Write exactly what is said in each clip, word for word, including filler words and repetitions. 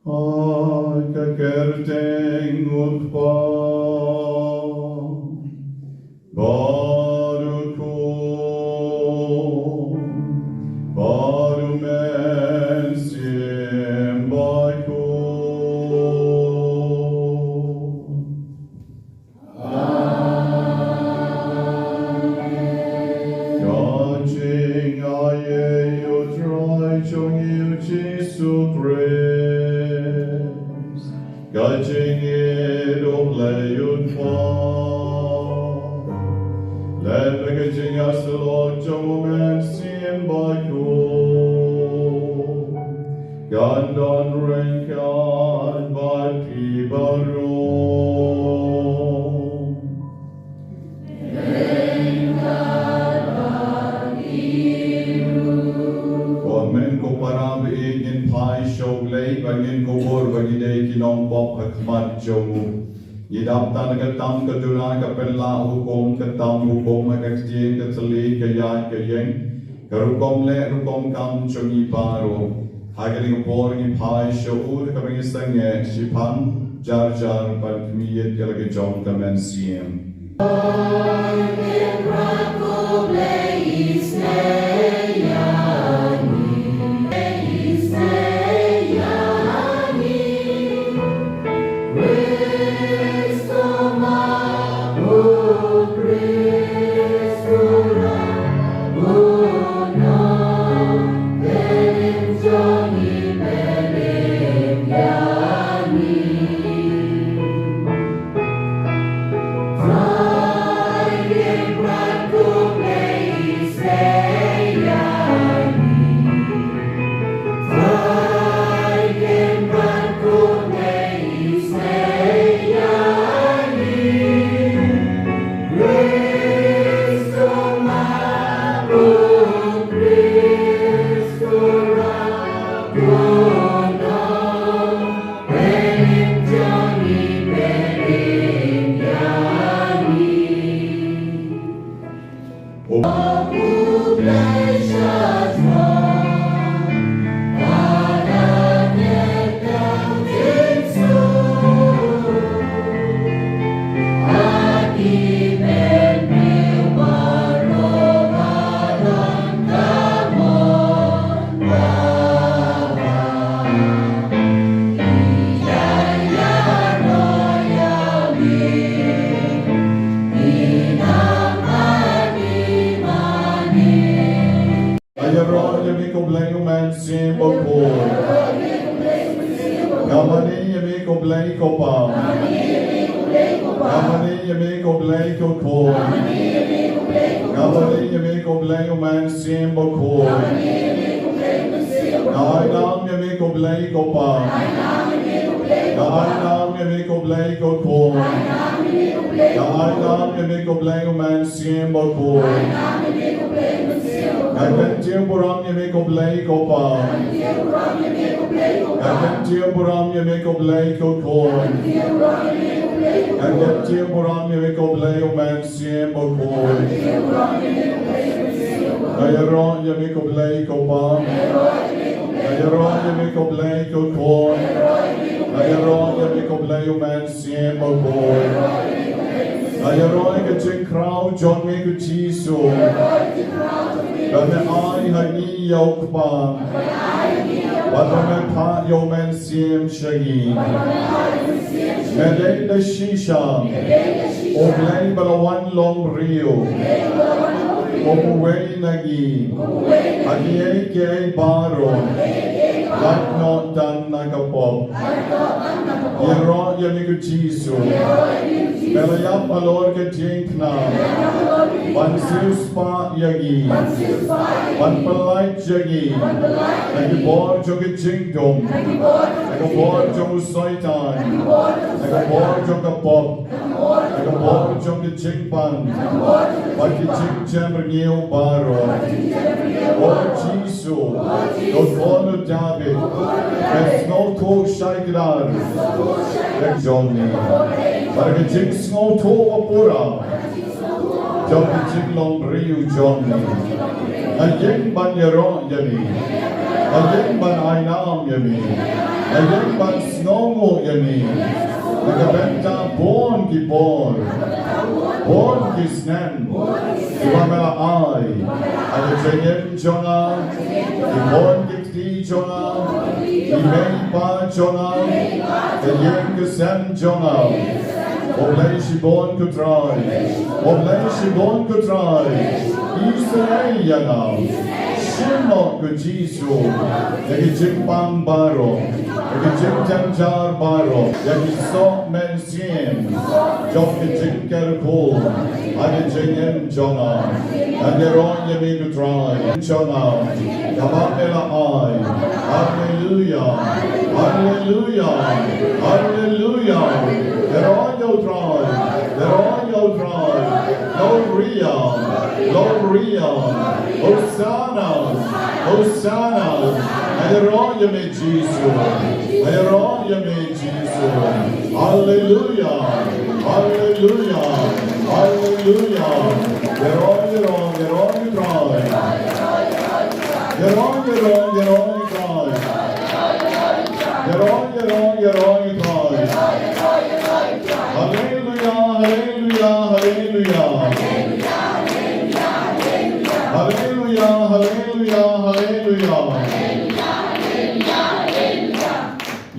Ai ka kyrteng u Kpa bad u Khun bad u Mynsiem Bakhuid. Ka jingaiei U Trai jong ngi U Jisu Khrist, ka jingïeit U Blei U Kpa, lem bad ka jingïasyllok jong U Mynsiem Bakhuid, kan don ryngkat bad phi baroh. Ko hynmen ko para ba ïeit, ngin phai sha U Blei bad ngin kubur ba ngi dei ki nongpop ha khmat jong u. Ngi dap tang ka tam ka duna, ka pynlah hukum, ka tam hukum ha ka ktien ka thylli, ka ïaid ka ïeng, ka rukom leh rukom kam jong ngi baroh. Ha kane ka por ngi phai sha u da kaba ngi sangeh shiphang jar jar ban khmih ïa ka la ka jong ka mynsiem. Nga ïaroh ïa me ko Blei U Mynsiem Bakhuid. Nga mane ïa me ko Blei ko Pa. Nga mane ïa me ko Blei ko Khun. Nga mane ïa me ko Blei U Mynsiem Bakhuid. Nga ainang ïa me ko Blei ko Pa. Nga ainang ïa me ko Blei ko Khun. Nga ainang ïa me ko Blei U Mynsiem Bakhuid. Nga kyntiew burom ïa me ko Blei ko Pa. Nga kyntiew burom ïa me ko Blei ko Khun. Nga kyntiew burom ïa me ko Blei U Mynsiem Bakhuid. Nga ïaroh ïa me ko Blei ko Pa. Nga ïaroh ïa me ko Blei ko Khun. Nga ïaroh ïa me ko Blei U Mynsiem Bakhuid. Nga ïaroh ïa ka jingkhraw jong me ko Jisu. Ba me ai ha ngi ïa u Kpa. Bad ba me phah ïa u Mynsiem sha ngi. Me dei da shisha, O Blei ba la wan long briew, kum uwei na ngi. Ha kiei kiei baroh, lait noh tang na ka pop. Ïaroh ïa me ko Jisu. Me la ïap halor ka jingpynap ban siewspah ïa ngi, ban pynlait ïa ngi na ki bor jong ka jingdum, na ka bor jong u Soitan, na ka bor jong ka pop, na ka bor jong ka jingpang bad ki jingjem rngiew baroh. O Jisu, to Khun u Dabid, me sngewthuh shai kdar ïa ka jong ngi. Bad ka jingsngewthuh ba pura jong ka jinglong briew jong ngi. Nga ïeng ban ïaroh ïa me. Nga ïeng ban ai nam ïa me. Nga ïeng ban sngewnguh ïa me na ka bynta bun ki por, bun ki snem kiba me la ai ha ka jingim jong nga, ki bun ki kti jong nga, i mei i pa jong nga, ka ïing ka sem jong nga. O Blei shibun ko Trai, O Blei shibun ko Trai, isynei ïa nga. Shim noh ko Jisu ïa ki jingpang baroh, ïa ki jingjynjar baroh, ïa ki soh mynsiem jong ki jingker khun ha ka jingim jong nga. Ngan ïaroh ïa me ko Trai, jong nga kaba me la ai. Haleluia, haleluia, haleluia. Ïaroh ïa u Trai, ïaroh ïa u Trai. Gloria, Gloria, Hosanna, Hosanna. Ïaroh ïa me Jisu, ïaroh ïa me Jisu. Haleluia, haleluia, haleluia. Ïaroh, ïaroh, ïaroh ïa u Trai. Ïaroh, ïaroh, ïaroh ïa u Trai. Ïaroh, ïaroh, ïaroh ïa u Trai. Haleluia, haleluia, haleluia. Haleluia, haleluia, haleluia.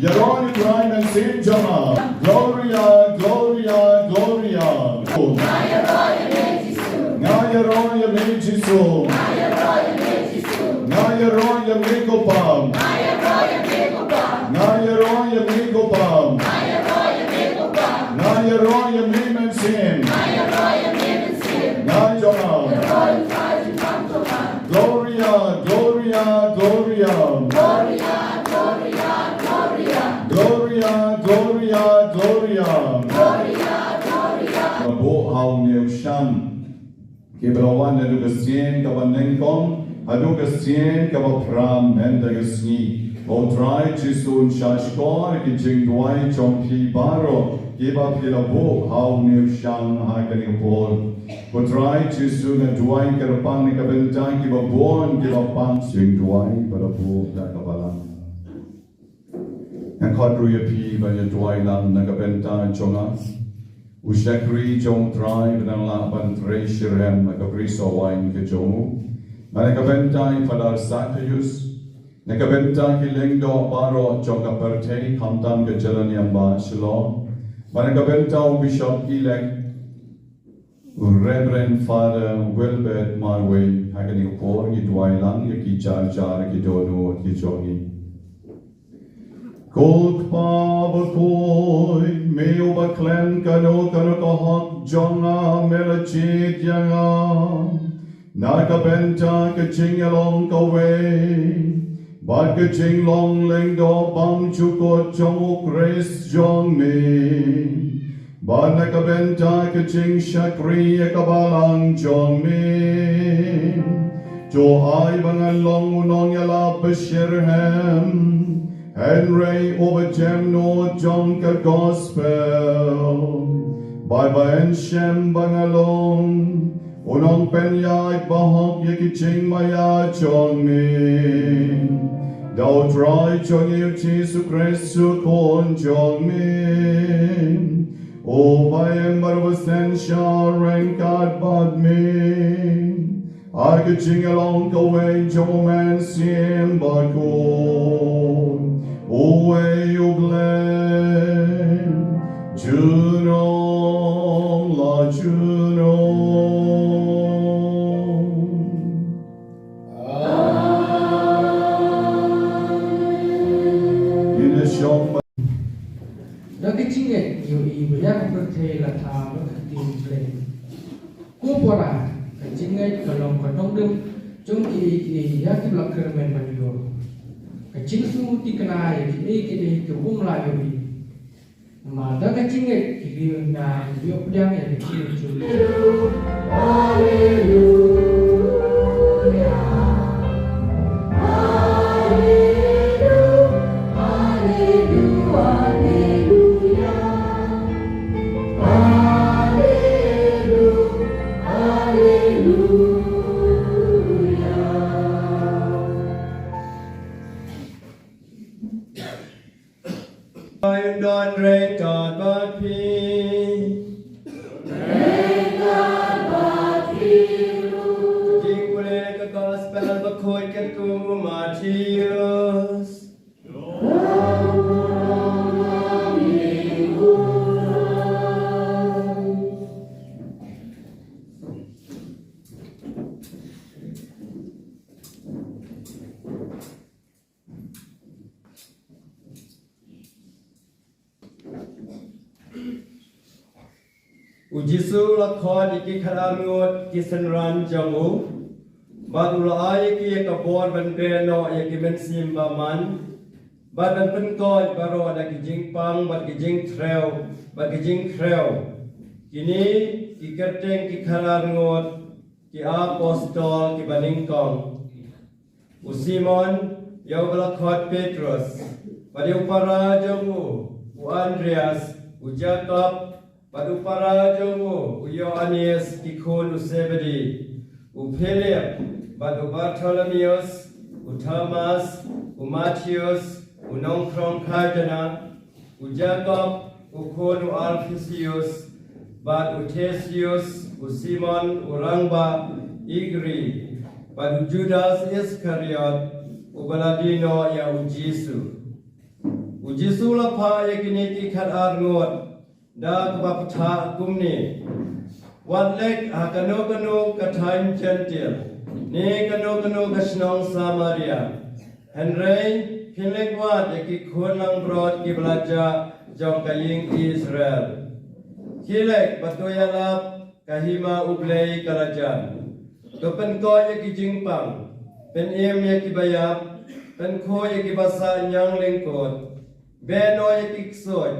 Ïaroh ïa u Trai mynsiem jong nga. Gloria, Gloria, Gloria. Nga ïaroh ïa me Jisu. Nga ïaroh ïa me ko Kpa. Nga ïaroh ïa me ko Kpa. Nga ïaroh ïa me mynsiem. Nga jong nga. Gloria, Gloria, Gloria. Gloria, Gloria, Gloria. Ka buh ha u niewshang. Kiba la wan naduh ka sien kaba nyngkong haduh ka sien kaba phra mynta ka sngi. Ko Trai Jisu, yn shahshkor ki jingduwai jong phi baroh kiba phi la buh ha u niewshang ha kane ka por. Ko Trai Jisu, nga duwai kyrpang na ka bynta kiba bun kiba pang jingduwai ba la buh da ka balang. Nga khot ruh ïa phi ban ïa duwai lang na ka bynta jong nga, u shakri jong u Trai ba dang lah ban trei shitrhem ha ka bri sohwain ka jong u. Bad na ka bynta i Father Zacharias, na ka bynta ki lyngdoh baroh jong ka pyrthei khamtam ka jylla niam ba Shillong. Bad na ka bynta u Bishop Elect Reverend Father Wilbert Marwei, ha kane ka por ngi duwai lang ïa ki jar jar ki dohnud ki jong ngi. Ko Kpa bakhuid, me uba khlem kano kano ka hok jong nga, me la jied ïa nga na ka bynta ka jingïalong kawei bad ka jinglong lyngdoh bymjukut jong u Khrist jong me. Bad na ka bynta ka jingshakri ïa ka balang jong me, to ai ba ngan long u nongïalap ba shitrhem, hynrei uba jem nud jong ka gospel. Bad ba yn shem ba nga long u nongpynïaid bahok ïa ki jingmaïa jong me. Da u Trai jong ngi u Jisu Khrist u Khun jong me, uba im bad uba synshar ryngkat bad me, ha ka jingïalong kawei jong u Mynsiem Bakhuid, uwei u Blei, Ïa ka pyrthei la tha bad ka ktien Blei. Ko para, ka jingngeit ka long ka nongdum jong kiei kiei ïa kiba la kyrmen ban ïoh. Ka jingsngewthikna ïa kiei kiei kiba ym lah ïohi. Namar da ka jingngeit ki riew na ïoh pdiang ïa ka jingngeit jong ki. Ai un don ryngkat bad phi. Ryngkat bad phi ruh. Jingpule ka gospel bakhuid katkum u Mathaios. U Jisu u la khot ïa ki khatar ngut ki synran jong u, bad u la ai ïa ki ïa ka bor ban beh noh ïa ki mynsiem bymman, bad ban pynkoit baroh na ki jingpang bad ki jingtrew bad ki jingkhrew. Kine ki kyrteng ki khatar ngut ki apostol kiba nyngkong. U Simon, ïa uba la khot Petros, bad ïa u para jong u, u Andreas, u Jakob, bad u para jong u, u Ïoannis, ki khun u Sebedi, u Philip, bad u Bartholomeus, u Thomas, u Mathaios, u nongkhrong khaïi jana, u Jakob, u khun u Alpheus, bad u Thaddeus, u Simon u rangbah Igri, bad u Judas Iskariot, uba la die noh ïa u Jisu. U Jisu u la phah ïa kine ki khatar ngut da kaba pathah kumne: Wat leit ha kano kano ka thaiñ Jentil, ne kano kano ka shnong Samaria. Hynrei phin leit wad ïa ki khun langbrot kiba la jah jong ka ïing Israel. Khie leit bad to ïalap, ka hima U Blei ka la jan. To pynkoit ïa ki jingpang, pynim ïa kiba ïap, pynkhuid ïa kiba sah ñiang lyngkot. Beh noh ïa ki ksuid,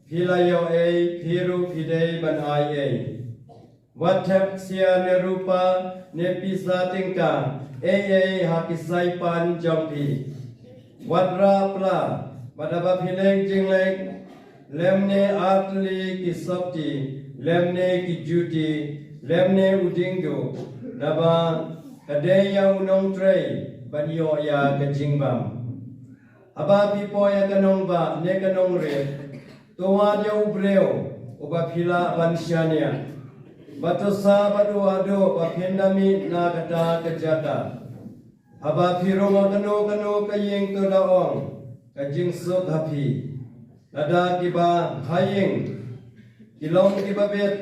phi la ïoh ei, phi ruh phi dei ban ai ei. Wat thep ksiar ne rupa ne pisa tyngka ei ei ha ki saipan jong phi. Wat rah pla, bad haba phi leit jingleit, lymne ar tylli ki sopti, lymne ki juti, lymne u diengduh, naba ka dei ïa u nongtrei ban ïoh ïa ka jingbam. Haba phi poi ha ka nongbah ne ka nongrit, to wad ïa u briew uba phi lah ban shaniah. Bad to sah bad u haduh ba phin da mih na kata ka jaka. Haba phi rung ha kano kano ka ïing, to da ong, ka jingsuk ha phi. Lada kiba ha ïing ki long kiba bit,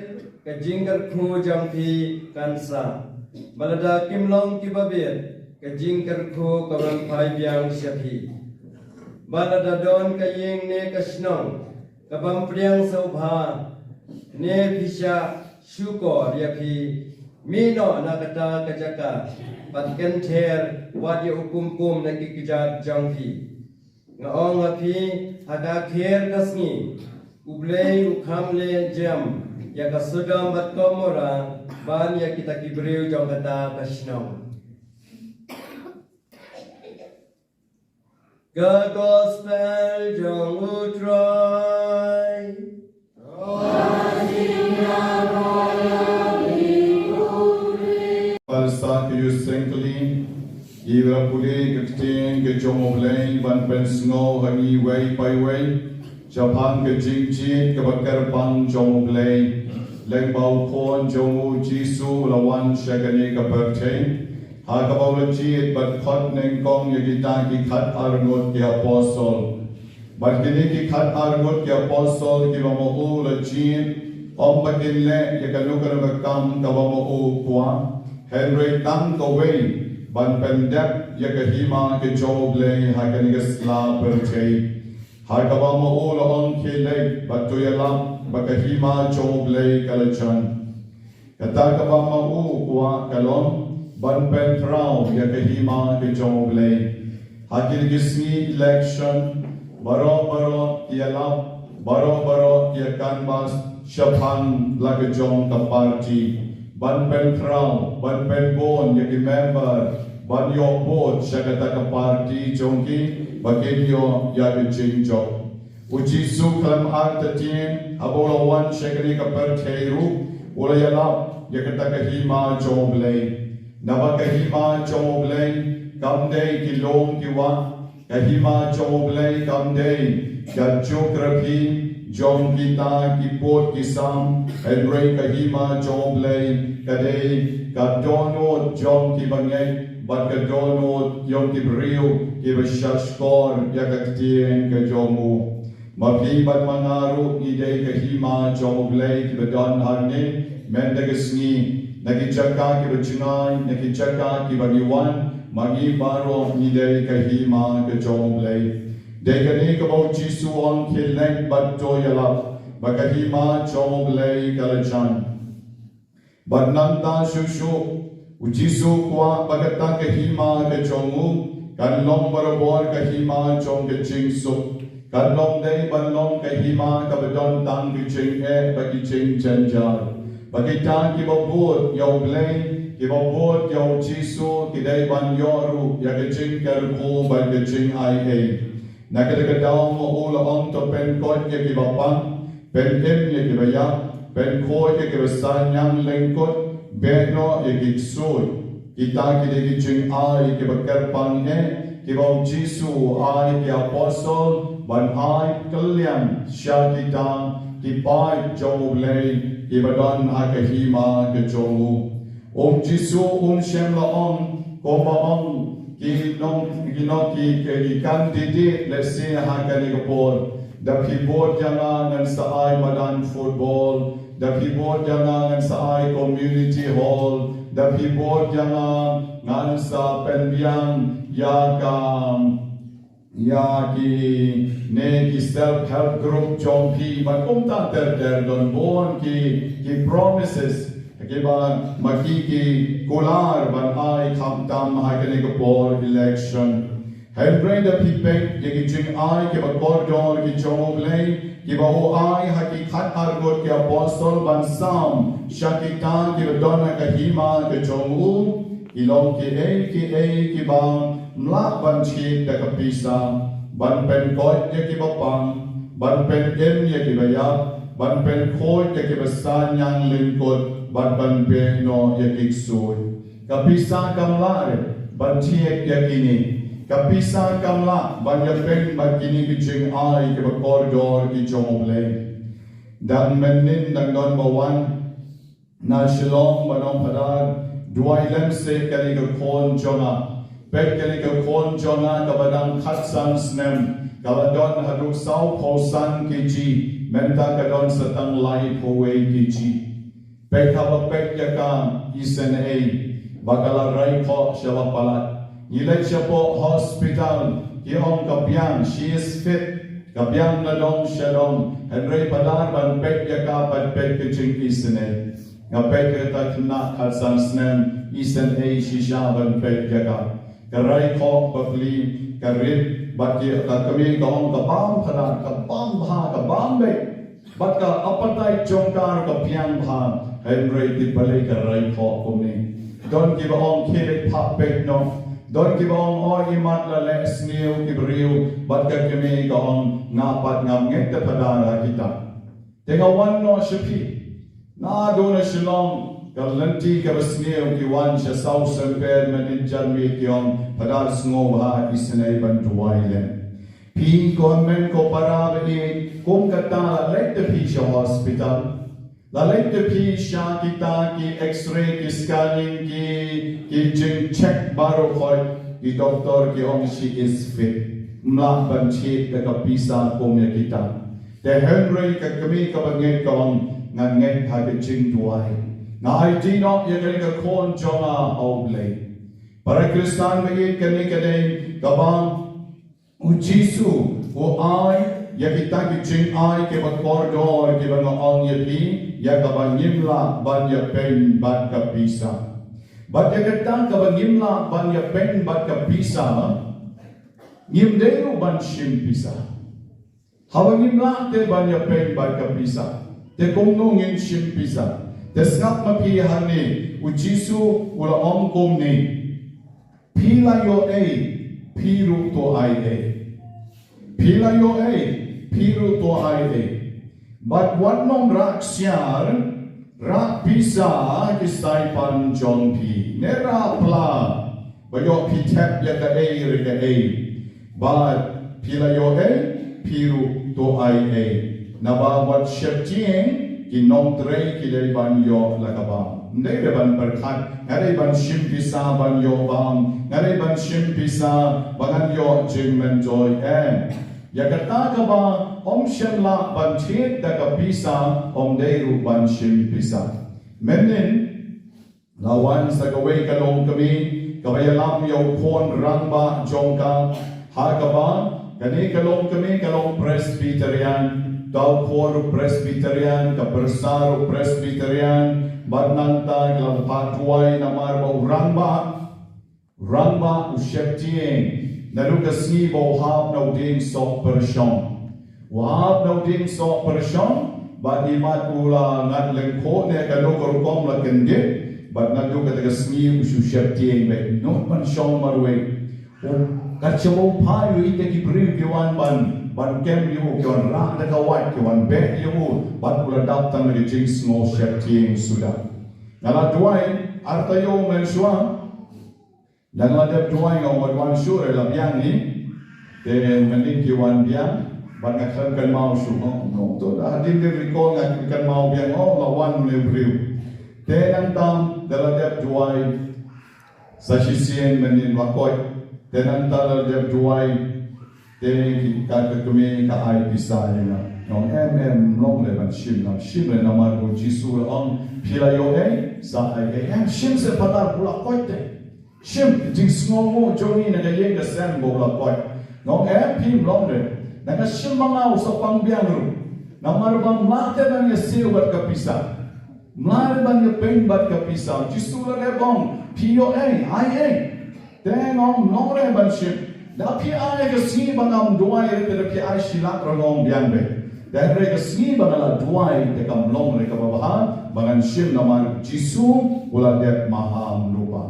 ka jingkyrkhu jong phi kan sah. Bad lada kim long kiba bit, ka jingkyrkhu kan phai biang sha phi. Bad lada don ka ïing ne ka shnong kabym pdiang sngewbha, ne phi shah shukor ïa phi, mih noh na kata ka jaka, bad kynther wat ïa u kumkum na ki kjat jong phi. Nga ong ha phi, ha ka kher ka sngi U Blei u kham leh jem ïa ka Sodom bad Gomorrah ban ïa kita ki briew jong kata ka shnong. Ka gospel jong U Trai. Pyrsa ki ïohsngew kylli, ïa pule ka ktien ka jong U Blei ban pynsngew ha ngi iwei pa iwei. Shaphang ka jingjied kaba kyrpang jong U Blei, lyngba u Khun jong u Jisu u la wan sha kane ka pyrthei, ha kaba u la jied bad khot nyngkong ïa kita ki khatar ngut ki apostol. Bad kine ki khatar ngut ki apostol kiba ma u u la jied, ym ba kin leh ïa kano kano ka kam kaba ma u u kwah, hynrei tang kawei, ban pyndep ïa ka hima ka jong U Blei ha kane ka sla pyrthei. Ha kaba ma u la ong, khie leit bad to ïalap ba ka hima jong U Blei ka la jan. Kata kaba ma u kwah ka long ban pynkhraw ïa ka hima ka jong U Blei. Ha kine ki sngi election, baroh baroh ki ïalap, baroh baroh ki ïa canvass shaphang la ka jong ka party ban pynkhraw, ban pynbun ïa ki member ban ïoh vote sha kata ka party jong ki ba kin ïoh ïa ka jingjop. U Jisu khlem artatien haba u la wan sha kane ka pyrthei ruh u la ïalap ïa kata ka hima jong U Blei. Naba ka hima jong U Blei kam dei ki lum ki wah, ka hima jong U Blei kam dei ka geography jong kita ki pud ki sam, hynrei ka hima jong U Blei ka dei ka dohnud jong ki bangeit bad ka dohnud jong ki briew kiba shahshkor ïa ka ktien ka jong u. Ma phi bad ma nga ruh ngi dei ka hima jong U Blei kiba don hangne mynta ka sngi. Na ki jaka kiba jngai, na ki jaka kiba ngi wan, ma ngi baroh ngi dei ka hima ka jong U Blei. Dei kane kaba U Jisu u ong, khie leit bad to ïalap ba ka hima jong U Blei ka la jan. Bad nangta shuh shuh U Jisu u kwah ba kata ka hima ka jong u kan long barabor ka hima jong ka jingsuk. Kan long dei ban long ka hima kaba don tang ki jingeh bad ki jingjynjar. Ba kita kiba bud ïa U Blei, kiba bud ïa U Jisu, ki dei ban ïoh ruh ïa ka jingkyrkhu bad ka jingaiei. Na kata ka daw ma u la ong, to pynkoit ïa kiba pang, pynim ïa kiba ïap, pynkhuid ïa kiba saiñiang lyngkut, beh noh ïa ki ksuid. Kita ki dei ki jingai kiba kyrpang eh kiba U Jisu u ai ki apostol ban ai kylliang sha kita ki paid jong U Blei kiba don ha ka hima ka jong u. U Jisu um shym la ong kumba ong ki nong, ki nong ki, ki, ki candidate lehse ha kane ka por. Da phi vote ïa nga ngan sa ai madan football. Da phi vote ïa nga ngan sa ai community hall. Da phi vote ïa nga ngan sa pynbiang ïa ka, ïa kine ki self help group jong phi. Bad kumta ter ter, don bun ki, ki promises kiba ma ki ki kular ban ai khamtam ha kane ka por election. Hynrei da phi peit ïa ki jingai kiba kordor ki jong U Blei kiba u ai ha ki khatar ngut ki apostol ban sam sha kita kiba don ha ka hima ka jong u, ki long kiei kiei kiba ym lah ban thied da ka pisa. Ban pynkoit ïa kiba pang, ban pynim ïa kiba ïap, ban pynkhuid ïa kiba saiñiang lyngkut, bad ban beh noh ïa ki ksuid. Ka pisa kam lah re ban thied ïa kine. Ka pisa kam lah ban ïapyn bad kine ki jingai kiba kordor ki jong U Blei. Dang mynnin dang don ba wan na Shillong ban ong, Phadar, duwai lem seh kane ka khun jong nga. Peit kane ka khun jong nga kaba dang khatsan snem, ka la don haduh sawphew san kg, mynta ka don sa tang laiphew wei kg. Peit haba peit ïa ka, isynei ba ka la rai khoh sha ba palat. Ngi leit shapoh hospital, ki ong ka biang, she is fit. Ka biang na dong sha dong. Hynrei Phadar, ban peit ïa ka, ban peit ka jingisynei. Nga peit ïa kata ka khynnah khatsan snem, isynei shisha ban peit ïa ka. Ka rai khoh bapli, ka rit, bad ki, ka kmie ka ong ka bam Phadar, ka bam bha, ka bam beit. Bad ka appetite jong ka ruh ka biang bha, hynrei te balei ka rai khoh kumne. Don kiba ong khie leit phah peit noh. Don kiba ong, o imat la leh sniew ki briew, bad ka kmie ka ong, nga pat ngam ngeit te Phadar ha kita. Te nga wan noh sha phi. Naduh na Shillong, ka lynti kaba sniew ki wan sha South Sempere, mynnin janmiet ki ong, Phadar, sngewbha isynei ban duwai lem. Phi ko hynmen ko para ba ïeit, kum kata la leit te phi sha hospital. La leit te phi sha kita ki X-ray, ki scanning, ki, ki jingcheck baroh khoit, ki doktor ki ong she is fit. Ym lah ban thied da ka pisa kum ïa kita. Te hynrei ka kmie kaba ngeit ka ong, nga ngeit ha ka jingduwai. Nga aiti noh ïa kane ka khun jong nga ha U Blei. Para Khristan ba ïeit, kane ka dei kaba U Jisu u ai ïa kita ki jingai kiba kordor kiba nga ong ïa phi, ïa kaba ngim lah ban ïapeiñ bad ka pisa. Bad ïa kata kaba ngim lah ban ïapeiñ bad ka pisa, ngim dei ruh ban shim pisa. Haba ngim lah te ban ïapeiñ bad ka pisa, te kumno ngin shim pisa? Te sngap ma phi hangne, u Jisu u la ong kumne: Phi la ïoh ei, phi ruh to ai ei. Phi la ïoh ei, phi ruh to ai ei. Bad wat nym rah ksiar, rah pisa ha ki saipan jong phi, ne rah pla ba ïoh phi thep ïa kaei re kaei. Bad phi la ïoh ei, phi ruh to ai ei. Naba wat sheptieng, ki nongtrei ki dei ban ïoh la ka bam. Ym dei re ban pyrkhat, nga dei ban shim pisa ban ïoh bam, nga dei ban shim pisa ba ngan ïoh jingmyntoi, em. Ïa kata kaba ym shym lah ban thied da ka pisa, ym dei ruh ban shim pisa. Mynnin la wan sa kawei ka longkmie kaba ïalam ïa u khun rangbah jong ka, ha kaba kane ka longkmie ka long Presbyterian, ka u khun ruh Presbyterian, ka pyrsa ruh Presbyterian, bad nangta ki la phah duwai namar ba u rangbah, rangbah u sheptieng naduh ka sngi ba u hap na u dieng soh pyrshong. U hap na u dieng soh pyrshong, bad imat u la ngat lyngkhuh ne kano ka rukom la kyndit, bad naduh kata ka sngi u shu sheptieng beit, nud ban shong marwei. U, kat shaba u phai u ïohi te ki briew ki wan ban, ban kem ïa u, ki wan rah da ka wait, ki wan beh ïa u, bad u la dap tang da ka jingsngew sheptieng suda. Nga la duwai, arta ïoh men shuwa. Dang la dep duwai nga wan shuh re la biang hi. Te mynnin ki wan biang, bad nga khlem kynmaw shuh, oh, no, to da hadien dien recall nga khlem kynmaw biang, oh, la wan une u briew. Te nangta da la dep duwai sa shisien mynnin la koit. Te nangta da la dep duwai, te ki, ka, ka kmie ka ai pisa ïa nga. Nga ong, em, em, ym long re ban shim, nga shim re namar ba u Jisu u la ong, phi la ïoh ei, sa ai ei. Em, shim seh patar, u la koit te. Shim, jingsngewnguh jong ngi na ka ïing ka sem ba u la koit. Nga ong, em, phi, ym long re. Nga shim ma nga, u sa pang biang ruh. Namar ba ym lah te ban ïasiew bad ka pisa. Ym lah re ban ïapeiñ bad ka pisa. U Jisu u la dep ong, phi ïoh ei, ai ei. Te nga ong, ym long re ban shim. Da phi ai ka sngi ba ngam duwai re, te da phi ai shi lak ruh nga ong biang beit. Te hynrei ka sngi ba nga la duwai, te kam long re kaba bha ba ngan shim namar u Jisu u la dep maham lypa.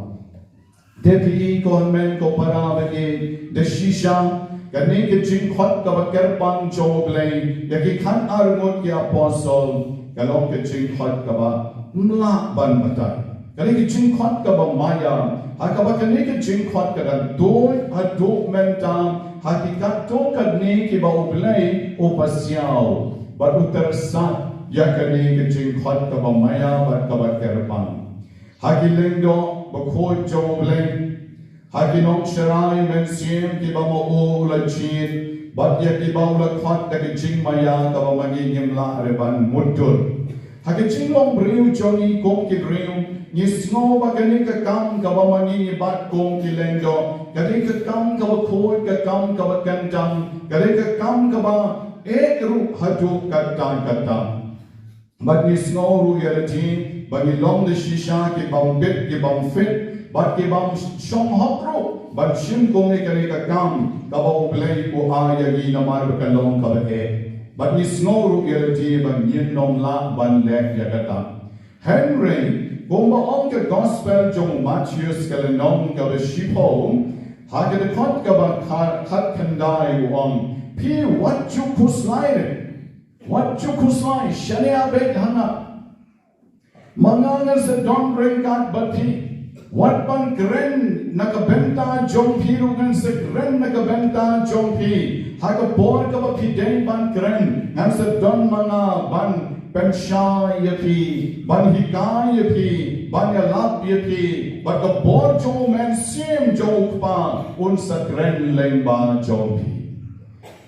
Te phi i ko hynmen ko para ba ïeit, da shisha kane ka jingkhot kaba kyrpang jong U Blei ïa ki khatar ngut ki apostol, ka long ka jingkhot kaba ym lah ban batai. Kane ka jingkhot kaba maïa, ha kaba kane ka jingkhot ka dang tuid haduh mynta ha ki katto katne kiba U Blei u pasiaw bad u tyrsad ïa kane ka jingkhot kaba maïa bad kaba kyrpang. Ha ki lyngdoh bakhuid jong U Blei, ha ki nongsharai mynsiem kiba ma u u la jied, bad ïa kiba u la khot da ka jingmaïa kaba ma ngi ngim lah re ban mutdur. Ha ka jinglong briew jong ngi kum ki briew, ngi sngew ba kane ka kam kaba ma ngi ngi bat kum ki lyngdoh, ka dei ka kam kaba khuid, ka kam kaba kyntang, ka dei ka kam kaba eh ruh haduh katta katta. Bad ngi sngew ruh ïa lade ba ngi long da shisha ki bym bit ki bym fit bad ki bym shong hok ruh ban shim kumne kane ka kam kaba U Blei u ai ïa ngi namar ba ka long kaba eh. Bad ngi sngew ruh ïa lade ba ngin ym lah ban leh ïa kata. Hynrei kumba ong ka gospel jong u Mathaios ka lynnong kaba shiphew, ha ka dkhot kaba kha-, khatkhyndai u ong, phi wat ju khuslai re. Wat ju khuslai, shaniah beit ha nga. Ma nga ngan sa don ryngkat bad phi. Wat ban kren na ka bynta jong phi ruh ngan sa kren na ka bynta jong phi. Ha ka por kaba phi dei ban kren, ngan sa don ma nga ban pynshai ïa phi, ban hikai ïa phi, ban ïalap ïa phi. Bad ka bor jong U Mynsiem jong U Kpa un sa kren lyngba jong phi.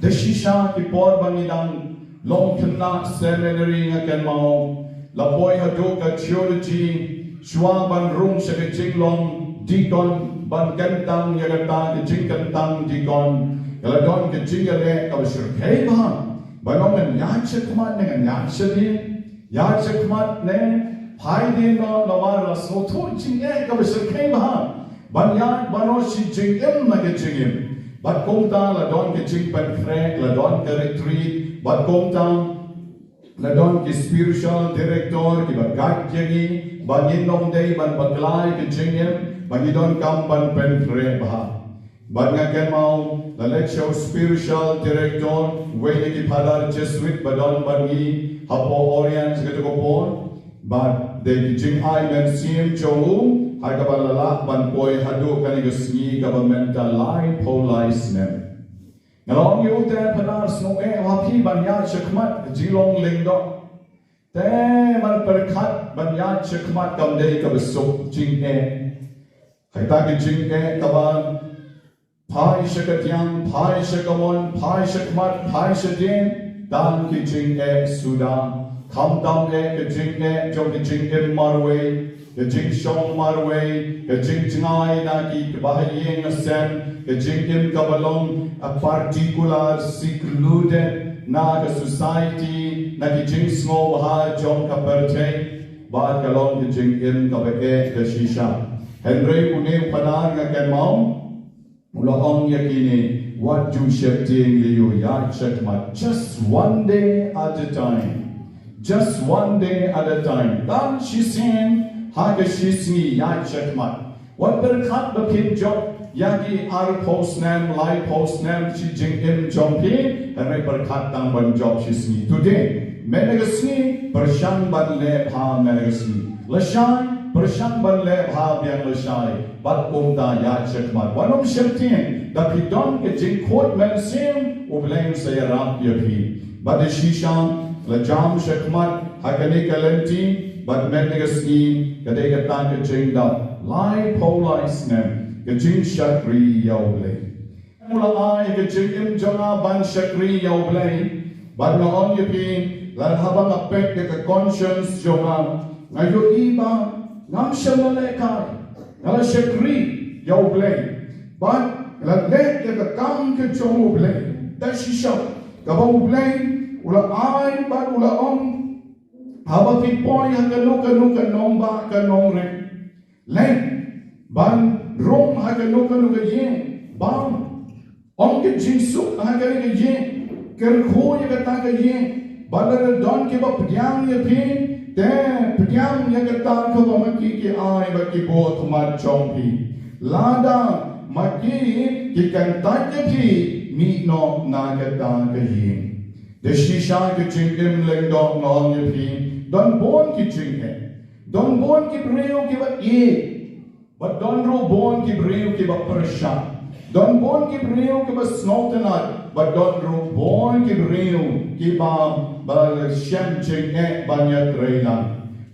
Da shisha ki por ba ngi dang long khynnah seminary nga kynmaw, la poi haduh ka theology, shuwa ban rung sha ka jinglong deacon, ban kyntang ïa kata ka jingkyntang deacon, ka la don ka jingïaleh kaba shyrkhei bha. Ban ong ngan ïaid shakhmat ne ngan ïaid shadien. Ïaid shakhmat ne phai dien noh namar la sngewthuh jingeh kaba shyrkhei bha. Ban ïaid baroh shi jingim na ka jingim. Bad kumta la don ka jingpynkhreh, la don ka retreat, bad kumta la don ki spiritual director kiba guide ïa ngi, ba ngin ym dei ban bakla ïa ka jingim, ba ngi donkam ban pynkhreh bha. Bad nga kynmaw, la leit sha u spiritual director, wei na ki phadar Jesuit ba don bad ngi hapoh Oriens katto ka por. Bad dei ki jingai mynsiem jong u, ha kaba la lah ban poi haduh kane ka sngi kaba mynta laiphew lai snem. Nga la ong ïa u, te phadar, sngewbha ïa phi ban ïaid shakhmat, ka jinglong lyngdoh. Te man pyrkhat ban ïaid shakhmat kam dei kaba suk, jingeh. Kata ka jingeh kaba phai sha ka diang, phai sha ka mon, phai shakhmat, phai shadien, tang ki jingeh suda. Khamtam eh ka jingeh jong ka jingim marwei, ka jingshong marwei, ka jingjngai na ki kaba ha ïing ha sem, ka jingim kaba long a particular, secluded na ka society, na ki jingsngewbha jong ka pyrthei, bad ka long ka jingim kaba eh ka shisha. Hynrei une u phadar, nga kynmaw, u la ong ïa kine, wat ju sheptieng lei, ïaid shakhmat, just one day at a time. Just one day at a time. Tang shisien ha ka shisngi ïaid shakhmat. Wat pyrkhat ba phin jop ïa ki arphew snem, laiphew snem shi jingim jong phi, hynrei pyrkhat tang ban jop shisngi. Today, mynta ka sngi, pyrshang ban leh bha mynta ka sngi. Lashai, pyrshang ban leh bha biang lashai. Bad kumta ïaid shakhmat. Wat nym sheptieng, da phi don ka jingkhuid mynsiem, U Blei un sa ïarap ïa phi. Bad da shisha, la jam shakhmat ha kane ka lynti, bad mynta ka sngi, ka dei kata ka jingdap laiphew lai snem ka jingshakri ïa U Blei. U la ai ka jingim jong nga ban shakri ïa U Blei. Bad nga ong ïa phi, lada haba nga peit ïa ka conscience jong nga, nga ïohi ba ngam shym la lehkai, nga la shakri ïa U Blei. Bad nga la leh ïa ka kam ka jong U Blei. Da shisha, kaba U Blei u la ai bad u la ong, haba phi poi ha kano kano ka nongbah ka nongrim, leit ban rung ha kano kano ka ïing, bam, ong ka jingsuk ha kane ka ïing, kyrkhu ïa kata ka ïing. Bad lada don kiba pdiang ïa phi, te pdiang ïa kata kaba ma ki ki ai bad ki buh khmat jong phi. Lada ma ki ki kyntait ïa phi, mih noh na kata ka ïing. Da shisha ka jingim lyngdoh, nga ong ïa phi, don bun ki jingeh. Don bun ki briew kiba ïeit. Bad don ruh bun ki briew kiba pyrshah. Don bun ki briew kiba sngewtynnat. Bad don ruh bun ki briew kiba, ba shem jingeh ban ïatrei lang.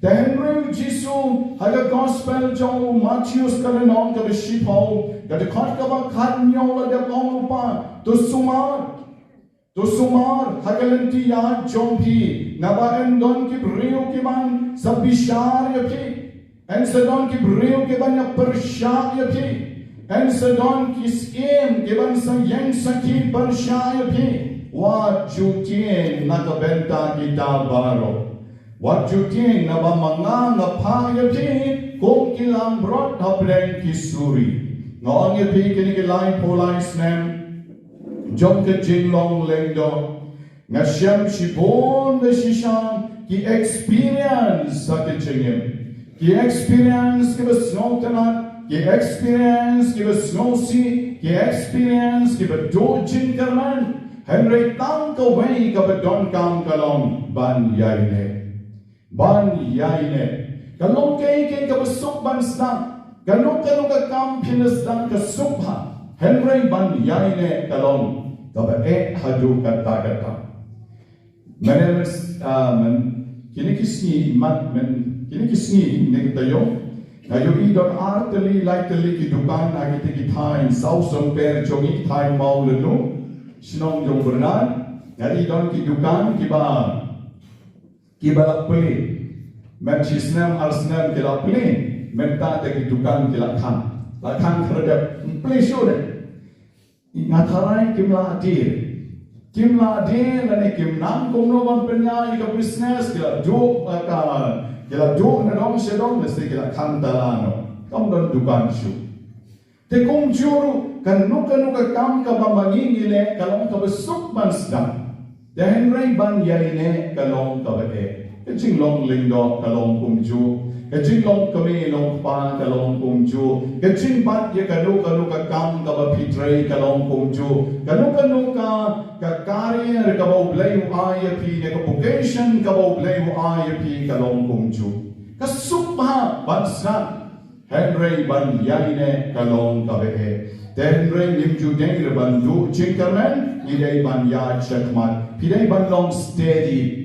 Te hynrei U Jisu ha ka gospel jong u Mathaios ka lynnong kaba shiphew, ka dkhot kaba khathynñiew la dep ong lypa, to sumar. To sumar ha ka lynti ïaid jong phi, naba yn don ki briew ki ban sa bishar ïa phi. Yn sa don ki briew ki ban ïa pyrshah ïa phi. Yn sa don ki syiem ki ban sa ïeng sakhi pyrshah ïa phi. Wat ju tieng na ka bynta kita baroh. Wat ju tieng, naba ma nga nga phah ïa phi kum ki langbrot hapdeng ki suri. Nga ong ïa phi, kine ki laiphew lai snem jong ka jinglong lyngdoh, nga shem shibun ba shisha ki experience ha ka jingim. Ki experience kiba sngewtynnat, ki experience kiba sngewsih, ki experience kiba duh jingkyrmen. Hynrei tang kawei kaba donkam ka long ban ïaineh. Ban ïaineh. Ka long kaei kaei kaba suk ban sdang. Kano kano ka kam phin sdang ka suk bha. Hynrei ban ïaineh ka long kaba eh haduh katta katta. Mynne, ah, myn, kine ki sngi, mat, myn, kine ki sngi, ne ka taïew, nga ïohi don ar tylli, lai tylli ki dukan ha kita ki thaiñ sawsumper jong ngi, thaiñ Mawlynnu, shnong jong u Bernard, nga ïohi don ki dukan kiba, kiba la plie. Myn shi snem ar snem ki la plie, mynta te ki dukan ki la khang. La khang khyrdep, plie shuh de. Nga tharai kim lah ïa. Kim lah die lane kim nang kumno ban pynïaid ïa ka business, ki la duh, eh, ka, ki la duh na dong sha dong, lane ki la khang tala noh. Kam don dukan shuh. Te kumjuh ruh, kano kano ka kam kaba ma ngi ngi leh, ka long kaba suk ban sdang. Te hynrei ban ïaineh ka long kaba eh. Ka jinglong lyngdoh ka long kumjuh. Ka jinglong kmie long kpa ka long kumjuh. Ka jingbat ïa kano kano ka kam kaba phi trei ka long kumjuh. Kano kano ka, ka career kaba U Blei u ai ïa phi, ne ka vocation kaba U Blei u ai ïa phi ka long kumjuh. Ka suk bha ban sdang. Hynrei ban ïaineh ka long kaba eh. Te hynrei ngim ju dei re ban duh jingkyrmen, ngi dei ban ïaid shakhmat. Phi dei ban long steady.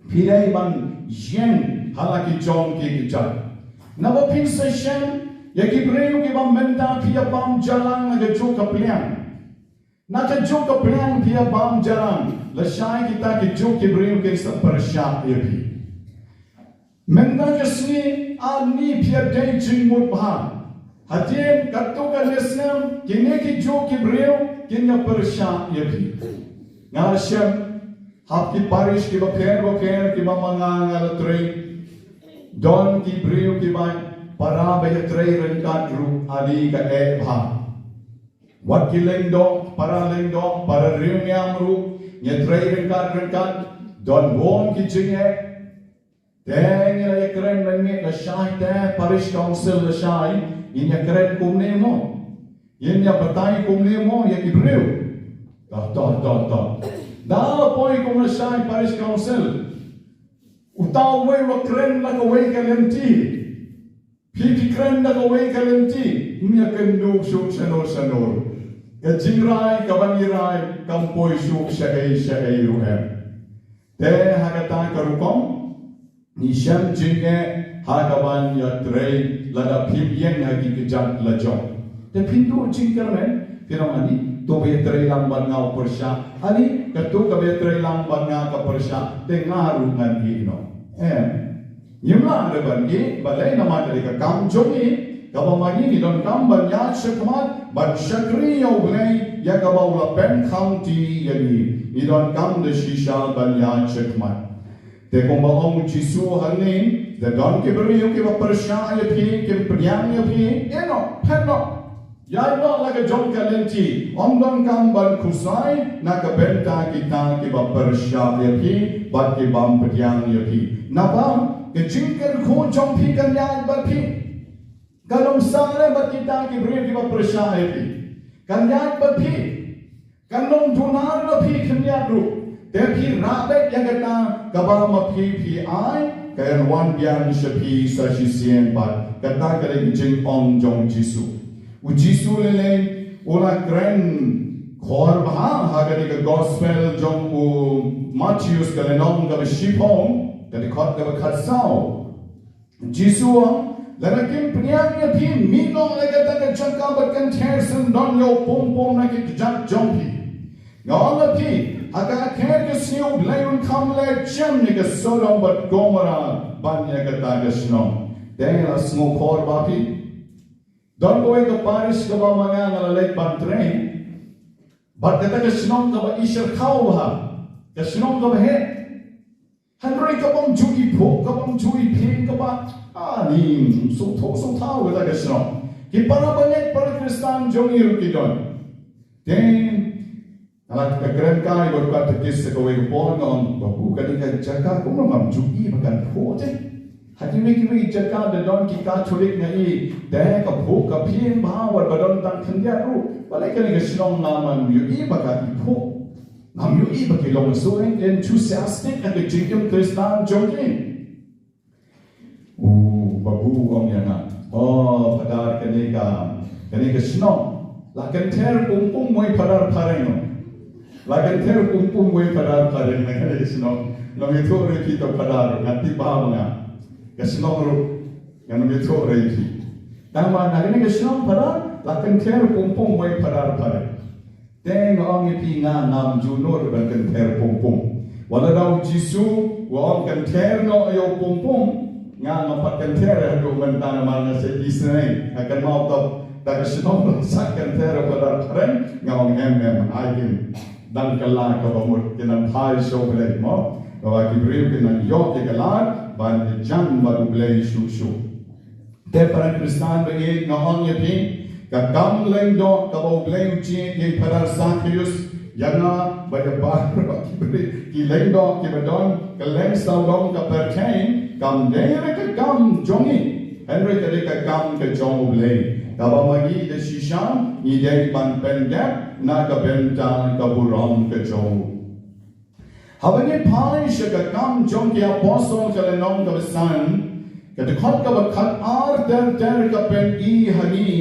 Phi dei ban ïeng ha la ki jong ki kjat. Naba phin sa shem ïa ki briew kiba mynta phi ïa bam jalang na kajuh ka pliang. Na kajuh ka pliang phi ïa bam jalang, lashai kita kajuh ki briew kin sa pyrshah ïa phi. Mynta ka sngi ani phi ïa dei jingmut bha. Hadien katto katne snem kine kijuh ki briew kin ïa pyrshah ïa phi. Nga la shem ha ki parish kiba pher ba pher kiba ma nga nga la trei. Don ki briew kiba para ba ïa trei ryngkat ruh ani ka eh bha. Wat ki lyngdoh, para lyngdoh, para riewniam ruh, ngi trei ryngkat ryngkat, don bun ki jingeh. Te ngi la ïakren mynmiet lashai te, parish council lashai, ngin ïakren kumne mo. Ngin ïa batai kumne mo ïa ki briew. Toh, toh, toh, toh. Da la poi kum lashai parish council. Uta uwei u la kren la kawei ka lynti. Phi phi kren da kawei ka lynti, ym ïa kynduh shuh shano shano. Ka jingrai kaba ngi rai kam poi shuh shaei shaei ruh em. Te ha kata ka rukom ngi shem jingeh ha kaban ïatrei lada phim ïeng ha ki kjat lajong. Te phin duh jingkyrmen, phin ong ani, to ba ïatrei lang bad nga u pyrshah. Ani, kato kaba ïatrei lang bad nga ka pyrshah, te nga ruh ngan ïeh noh. Em. Ngim lah re ban ïeh, balei namar ka dei ka kam jong ngi, kaba ma ngi ngi donkam ban ïaid shakhmat, ban shakri ïa U Blei, ïa kaba u la pynkhamti ïa ngi. Ngi donkam da shisha ban ïaid shakhmat. Te kumba ong u Jisu hangne, da don ki briew kiba pyrshah ïa phi, kim pdiang ïa phi, ïeh noh, phet noh. Ïaid noh la ka jong ka lynti, ym donkam ban khuslai na ka bynta kita kiba pyrshah ïa phi bad ki bym pdiang ïa phi. Naba ka jingkyrkhu jong phi kan ïaid bad phi. Kan ym sah re bad kita ki briew kiba pyrshah ïa phi. Kan ïaid bad phi. Kan long dunar ïa phi khyndiat ruh. Te phi rah beit ïa kata kaba ma phi phi ai, kan wan biang sha phi sa shisien pat. Kata ka dei ka jingong jong u Jisu. U Jisu lei lei u la kren khor bha ha ka dei ka gospel jong u Mathaios ka lynnong kaba shiphew, ka dei khot kaba khatsaw. Jisu u ong, lada kim pdiang ïa phi, mih noh na kata ka jaka bad kynther syndon ïa u pum pum na ki kjat jong phi. Nga ong ïa phi, ha ka kher ka sngi U Blei un kham leh jem ïa ka Sodom bad Gomorrah ban ïa kata ka shnong. Te nga la sngew khor bha phi. Don kawei ka parish kaba ma nga nga la leit ban trei. Bad kata ka shnong kaba i shyrkhei bha. Ka shnong kaba heh. Hynrei ka bym ju i phuh, ka bym ju i phieng, kaba, ah, ni, sngewthuh, sngewthuh kata ka shnong. Ki para bangeit, para Khristan jong ngi ruh ki don. Te nga la kren kai bad ka tekis sa kawei ka por, nga ong, babu, kane ka jaka kumno ngam ju i ba kan phuh te. Ha kiwei kiwei jaka da don ki Katholik nga i, te ka phuh ka phieng bha, wat ba don tang khyndiat ruh. Balei kane ka shnong ngam ju i ba kan i phuh. Ngam ju i ba ki long so enthusiastic ha ka jingim Khristan jong ki. U babu u ong ïa nga, oh, Phadar, kane ka, kane ka shnong la kynther pum pum mo i Phadar phareng. La kynther pum pum mo i Phadar phareng na kane ka shnong. Ngam ithuh re phi to Phadar, nga tip bha ma nga. Ka shnong ruh ngam ithuh re phi. Tang ba na kane ka shnong Phadar la kynther pum pum mo i Phadar phareng. Te nga ong ïa phi, nga ngam ju nud ban kynther pum pum. Wat la da u Jisu u ong kynther noh ïa u pum pum, nga ngam pat kynther haduh mynta namar nga sa isynei. Nga kynmaw tang da ka shnong ba sa kynther ïa u Phadar phareng, nga ong em em, ai kim. Nang kylla kaba mut, ki nang phai sha U Blei mo. Kaba ki briew ki nang ïoh ïa ka lad ban ïajan bad U Blei shuh shuh. Te para Khristan ba ïeit, nga ong ïa phi, ka kam lyngdoh kaba U Blei u jied ïa i Phadar Zacchaeus, ïa nga bad ïa baroh ki briew, ki lyngdoh kiba don kylleng sawdong ka pyrthei, kam dei re ka kam jong ngi, hynrei ka dei ka kam ka jong U Blei, kaba ma ngi da shisha ngi dei ban pyndep na ka bynta ka burom ka jong U. Haba ngi phai sha ka Kam jong ki Apostol ka lynnong kaba san, ka dkhot kaba khatar ter ter ka pyni ha ngi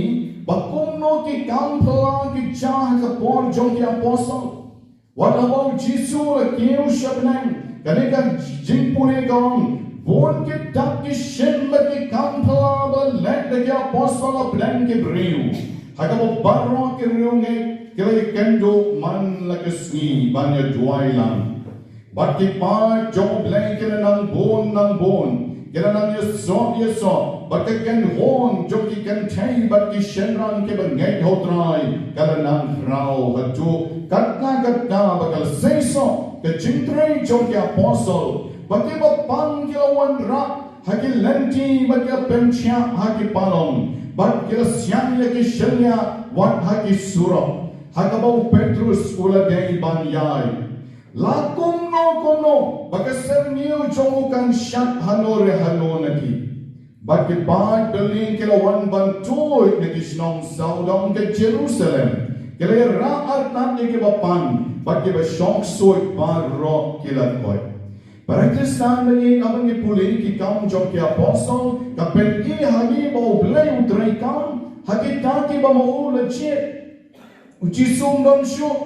ba kumno ki kam phylla ki jia ha ka por jong ki Apostol. Wat haba U Jisu u la kiew sha bneng, kane ka jingpule ka ong, bun ki dak ki shin bad ki kam phylla ba la leh da ki Apostol ha bneng ki briew. Ha kaba baroh ki riewngeit ki la ïakynduh man la ka sngi ban ïaduwai lang. Bad ki paid jong U Blei ki la nang bun nang bun, ki la nang ïasoh ïasoh, bad ka kynhun jong ki kynthei bad ki shynrang kiba ngeit ha U Trai ka la nang khraw haduh katta katta ba ka la seisoh ka jingtrei jong ki Apostol. Bad kiba pang ki la wanrah ha ki lynti bad ki la pynthiah ha ki palong, bad ki la siang ïa ki shylliah wat ha ki surok, ha kaba u Petrus u la dei ban ïaid. La kumno kumno ba ka syrngiew jong u kan shad hano re hano na ki. Bad ki paid byllien ki la wan ban tuid na ki shnong sawdong ka Jerusalem. Ki la ïarah artat ïa kiba pang, bad kiba shong ksuid baroh ki la koit. Para Khristan ba ïeit, haba ngi pule ki Kam jong ki Apostol, ka pyni ha ngi ba U Blei u treikam ha kita kiba ma u la jied. U Jisu um don shuh,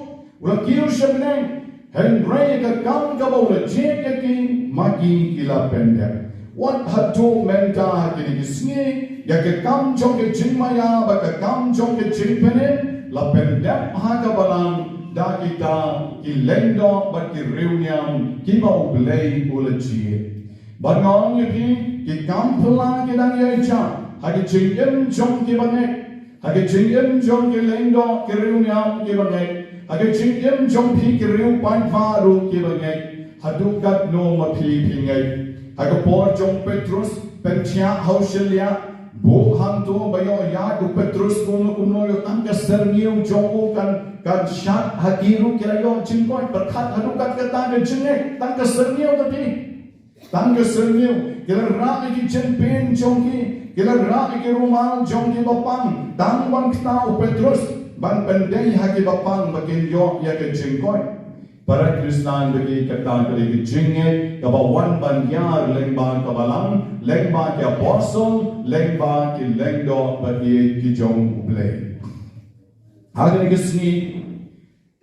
u la kiew sha bneng, hynrei ka kam kaba u la jied ïa ki, ma ki ki la pyndep. Wat haduh mynta ha kine ki sngi, ïa ka kam jong ka jingmaïa bad ka kam jong ka jingpynim la pyndep ha ka balang da kita ki lyngdoh bad ki riewniam kiba U Blei u la jied. Bad nga ong ïa phi, ki kam phylla ki dang ïaid ha ka jingim jong kiba ngeit, ha ka jingim jong ki lyngdoh ki riewniam kiba ngeit, ha ka jingim jong phi ki riewpaidbah ruh kiba ngeit. Haduh katno ma phi phi ngeit? Ha ka por jong u Petrus, pynthiah ha u shylliah, buh hangto ba ïoh ïaid u Petrus kumno kumno, ïoh tang ka syrngiew jong u kan, kan shad ha ki ruh ki la ïoh jingkoit. Pyrkhat haduh katta ka jingngeit, tang ka syrngiew ka phi. Tang ka syrngiew, ki la rah ïa ki jynpien jong ki, ki la rah ïa ki rumal jong kiba pang, tang ban kta u Petrus ban pyndei ha kiba pang ba kin ïoh ïa ka jingkoit. Para Khristan ba ïeit, kata ka dei ka jingngeit kaba wan ban ïar lyngba ka balang, lyngba ki Apostol, lyngba ki lyngdoh ba ïeit ki jong U Blei. Ha kane ka sngi,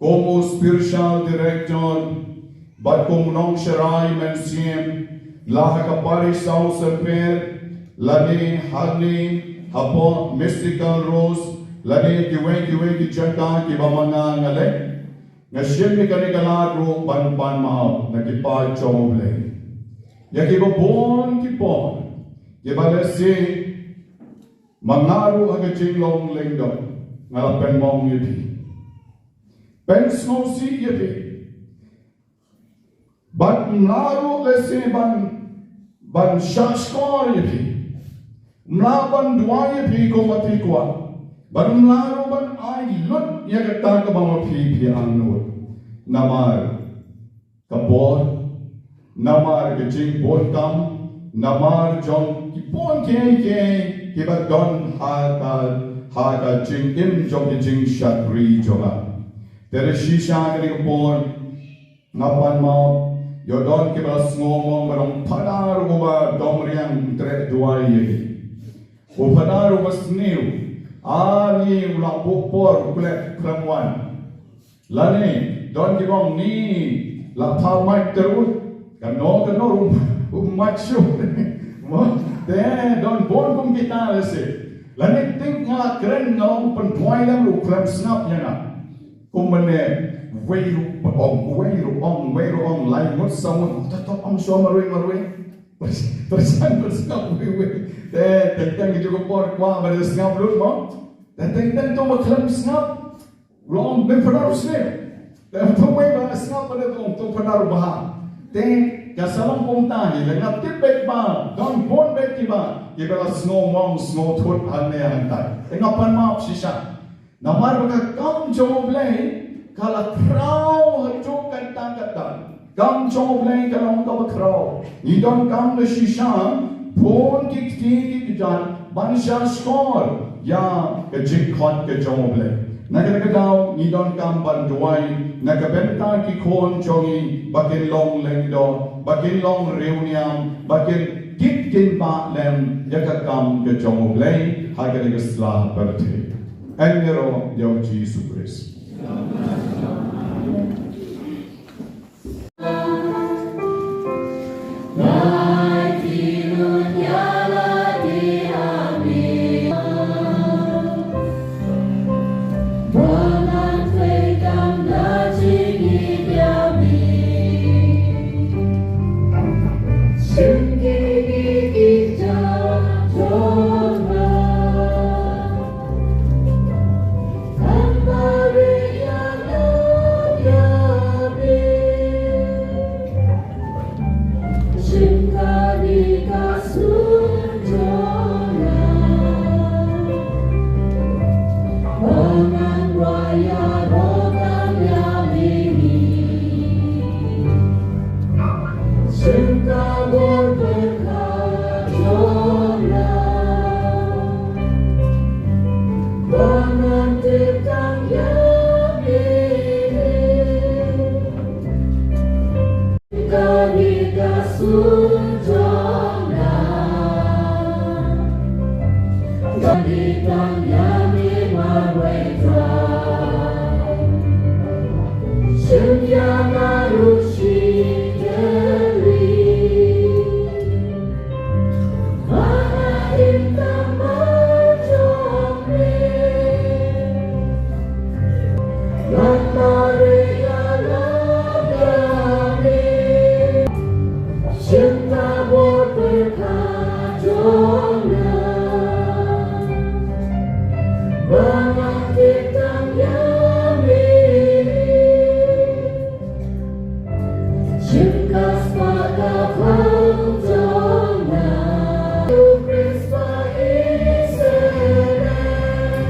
kum u spiritual director bad kum u nongsharai mynsiem, la ha ka parish South Saint Peter, lane hangne hapoh Mystical Rose, lane kiwei kiwei ki jaka kiba ma nga nga leit, nga shim ïa kane ka lad ruh ban pan map na ki paid jong U Blei. Ïa kiba bun ki por kiba lehse ma nga ruh ha ka jinglong lyngdoh nga la pynmong ïa phi, pynsngewsih ïa phi. Bad ym lah ruh lehse ban, ban shahshkor ïa phi. Ym lah ban duwai ïa phi kum ma phi kwah. Bad ym lah ruh ban ai lut ïa kata kaba ma phi phi angnud. Namar ka por, namar ka jingbun kam, namar jong ki bun kiei kiei kiba don ha ka, ha ka jingim jong ka jingshakri jong nga. Te shisha kane ka por nga pan map, ïoh don kiba la sngew ong ba dang phadar uba dom riang treh duwai ïa ngi. U phadar uba sniew, ani u la buh por u klet khlem wan. Lane don kiba ong ni la pha mait terus, kano kano ruh um mait shuh. Mo, te don bun kum kita lehse. Lane tik nga la kren nga ong pynduwai lem ruh khlem sngap ïa nga. Kumne wei ruh ong, wei ruh ong, wei ruh ong, lai ngut saw ngut, to to ong shuwa marwei marwei. Pyrshang pyrshang sngap wei wei. Te teng teng ki jong ka por kwah ba dei sngap lut mo. Te teng teng to ba khlem sngap. Long bym pynah ruh sngap. Te ym thung wei ba nga sngap ba dei ym thung pynarubha. Te ka sa long kumta hi, lada nga tip beit ba don bun beit kiba, kiba la sngewmong sngewthut hangne hangtai. Te nga pan map shisha. Namar ba ka kam jong U Blei ka la khraw haduh katta katta. Kam jong U Blei ka long kaba khraw. Ngi donkam ba shisha bun ki kti ki kjat ban shah shkor ïa ka jingkhot ka jong U Blei. Na kata ka daw ngi donkam ban duwai na ka bynta ki khun jong ngi ba kin long lyngdoh, ba kin long riewniam, ba kin kit kin bah lem ïa ka kam ka jong U Blei ha kane ka sla pyrthei. Ïaroh ïa U Jisu Khrist.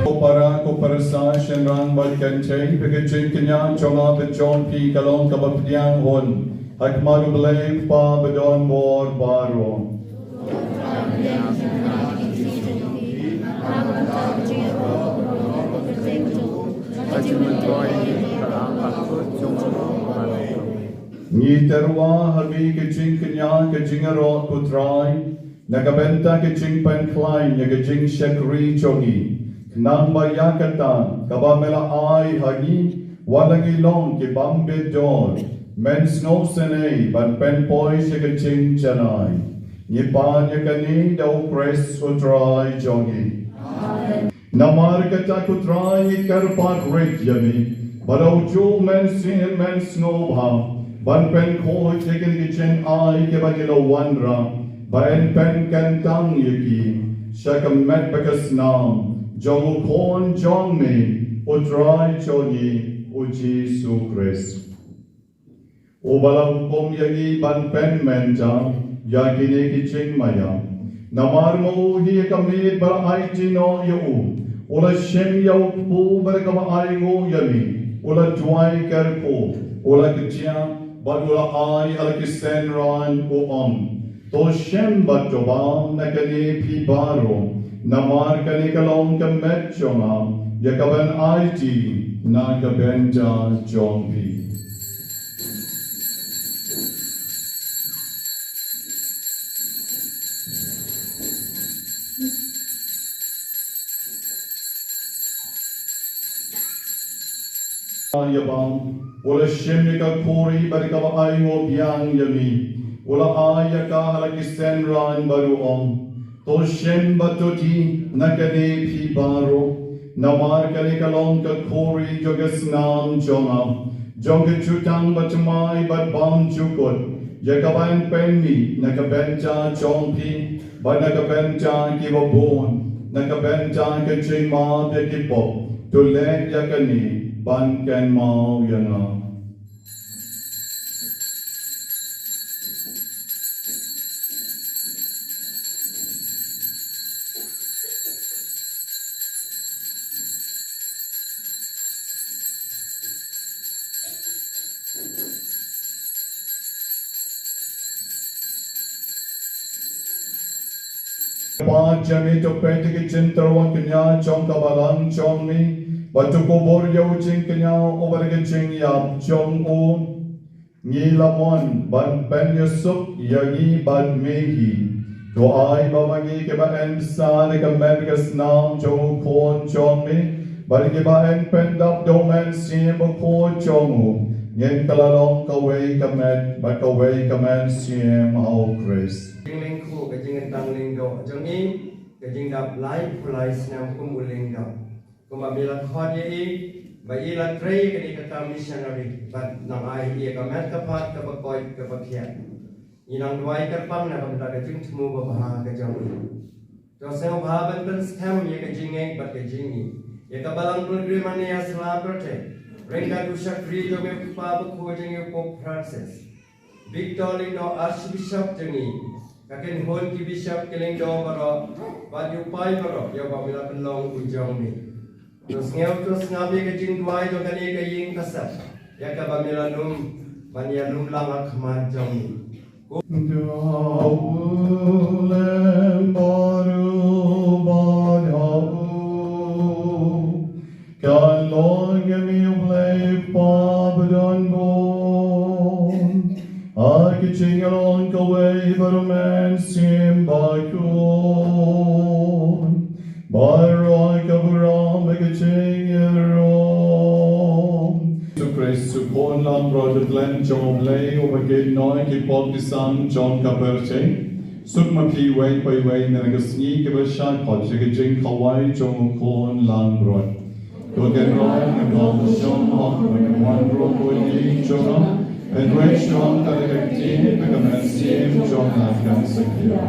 Ko para, ko para sa, shynrang bad kynthei, ba ka jingkñia jong nga bad jong phi ka long kaba pdiang hun ha khmat U Blei U Kpa ba don bor baroh. Ngi tyrwa ha ngi ka jingkñia ka jingïaroh ko Trai, na ka bynta ka jingpynkhlaiñ ïa ka jingshakri jong ngi, khnang ba ïa kata kaba me la ai ha ngi, wat la ngi long ki bym bit dor, men sngewsynei ban pynpoi sha ka jingjanai. Ngi pan ïa kane da U Khrist U Trai jong ngi. Amen. Namar kata ko Trai ngi kyrpad rit ïa me, ba da u juh men sien men sngewbha ban pynkhuid ïa kine ki jingai kiba ngi la wanrah, ba yn pynkyntang ïa ki sha ka met bad ka snam jong U Khun jong me, U Trai jong ngi U Jisu Khrist. Uba la hukum ïa ngi ban pynmynta ïa kine ki jingmaïa. Namar ma u hi ka miet ba la aiti noh ïa u, u la shim ïa u kpu bad kaba ainguh ïa me, u la duwai kyrkhu, u la ktiah bad u la ai ha la ki synran, u ong: To shim bad to bam na kane phi baroh, namar kane ka long ka met jong nga, ïa kaban aiti na ka bynta jong phi. Ïa bam, u la shim ïa ka khuri bad kaba ainguh biang ïa me, u la ai ïa ka ha la ki synran bad u ong: To shim bad to die na kane phi baroh, namar kane ka long ka khuri jong ka snam jong nga, jong ka jutang bathymmai bad bymjukut, ïa kaban pynmih na ka bynta jong phi bad na ka bynta kiba bun, na ka bynta ka jingmap ïa ki pop. To leh ïa kane ban kynmaw ïa nga. Jong me to peit ïa ka jingtyrwa kñia jong ka balang jong me, bad to kubur ïa u jingkñia uba da ka jingïap jong u. Ngi la mon ban pynïasuk ïa ngi bad me hi. To ai ba ma ngi kiba yn bsa da ka met ka snam jong u Khun jong me, bad kiba yn pyndap da u Mynsiem Bakhuid jong u, ngin kylla long kawei ka met bad kawei ka mynsiem ha u Khrist. Jinglyngkhuh ka jingkyntang lyngdoh jong i, ka jingdap laiphew lai snem kum u lyngdoh. Kumba me la khot ïa i ba i la trei ïa kane ka kam missionary, bad nang ai ïa ka met ka phad kaba koit kaba khiah. Ngi nang duwai kyrpang na ka bynta ka jingthmu babha ka jong i. To sngewbha ban pynskhem ïa ka jingngeit bad ka jingïeit ïa ka balang pilgrim Ananias Labrate, ryngkat u shakri jong me u Kpa Bakhuid jong i u Pope Francis. Victor Lyngdoh Archbishop jong ngi, ka kynhun ki bishop ki lyngdoh baroh, bad ïa u paidbah baroh, ïa uba me la pynlong u jong me. To sngew to sngap ïa ka jingduwai jong kane ka ïing ka sem, ïa kaba me la lum ban ïalum lang ha khmat jong me. Da u lem baroh bad ha u kan long ïa me U Blei Kpa badonbor, ha ka jingïalong kawei bad U Mynsiem Bakhuid, baroh ka burom ha ka jingïaroh. Jisu Khrist, U Khun langbrot u khlem jong U Blei, uba kit noh ïa ki pop ki sam jong ka pyrthei. Suk ma phi iwei pa iwei na ka sngi kaba shah kot ïa ka jingkhawai jong U Khun langbrot. To kynroi na ka bynta u shong hok, bad wan ruh ha ka ïing jong nga, hynrei shong ka da ka ktien bad ka mynsiem jong nga kan sa khia.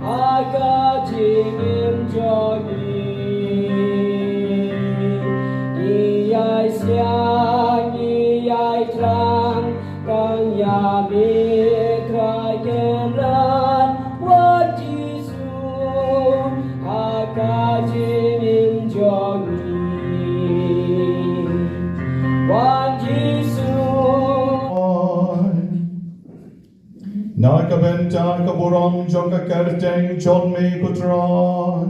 Ha ka jingim jong ngi, ngi ïai siang, ngi ïai thrang, tang ïa me Trai Kynrad, Wan Jisu, ha ka jingim jong ngi, Wan Jisu. Na ka bynta ka burom jong ka kyrteng jong me ko Trai,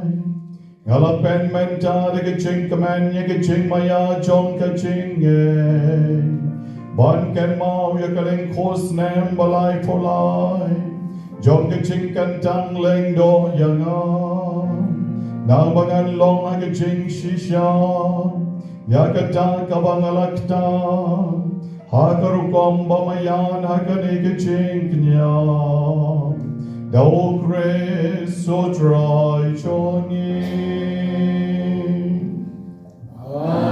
nga la pynmynta da ka jingkmen ïa ka jingmaïa jong ka jingngeit, ban kynmaw ïa ka lyngkhuh snem ba laiphew lai jong ka jingkyntang lyngdoh ïa nga, naba ngan long ha ka jingshisha ïa kata kaba nga la ktah, ha ka rukom ba maïan ha kane ka jingkñia, da U Khrist U Trai jong ngi. Amen.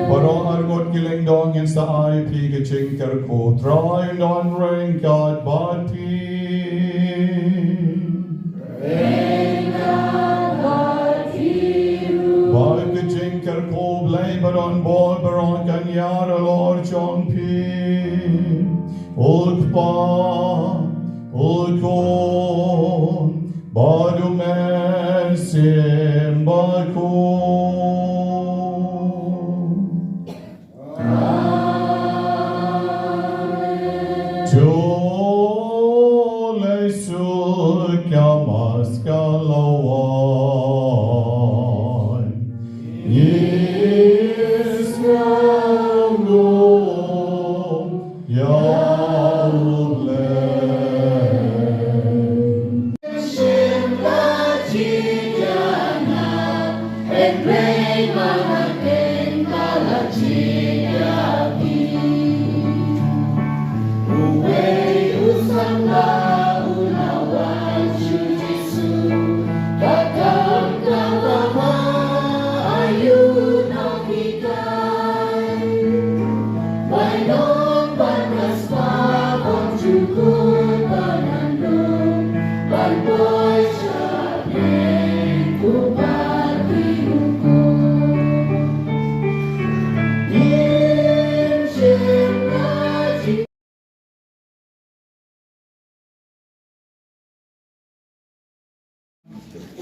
Baroh arngut ki lyngdoh, ngin sa ai phi ka jingkyrkhu. Trai un don ryngkat bad phi. Ba ka jingkyrkhu U Blei badonbor baroh kan ïar halor jong phi. U Kpa, U Khun, bad U Mynsiem Bakhuid. To leit suk ïa ka Mass ka la wan. Ngi sngewnguh ïa U Blei.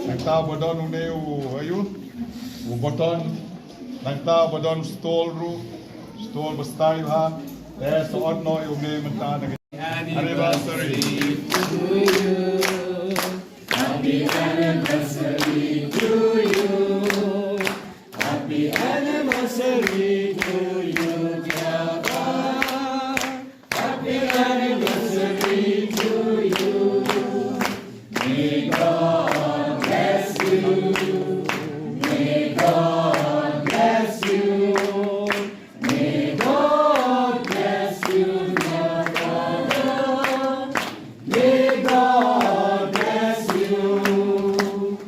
Nangta ba don une u, ayu, u button. Nangta ba don stol ruh, stol ba style ha. Te sa ot noh ïa une mynta na ka anniversary. Happy anniversary to you. Happy anniversary to you, dear brother. Happy anniversary to you. May God bless you. May God bless you. May God bless you, my brother. May God bless you.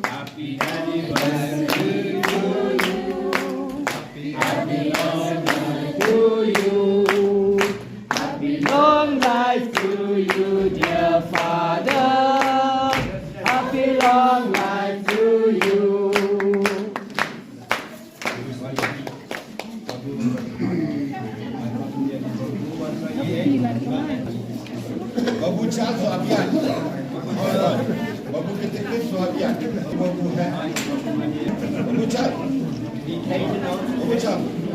Happy anniversary to you. Happy anniversary to you. Happy long life to you, dear father. Happy long life to you. Babu Charles Abian. Babu Ketekis Abian. Babu Charles. Babu Charles.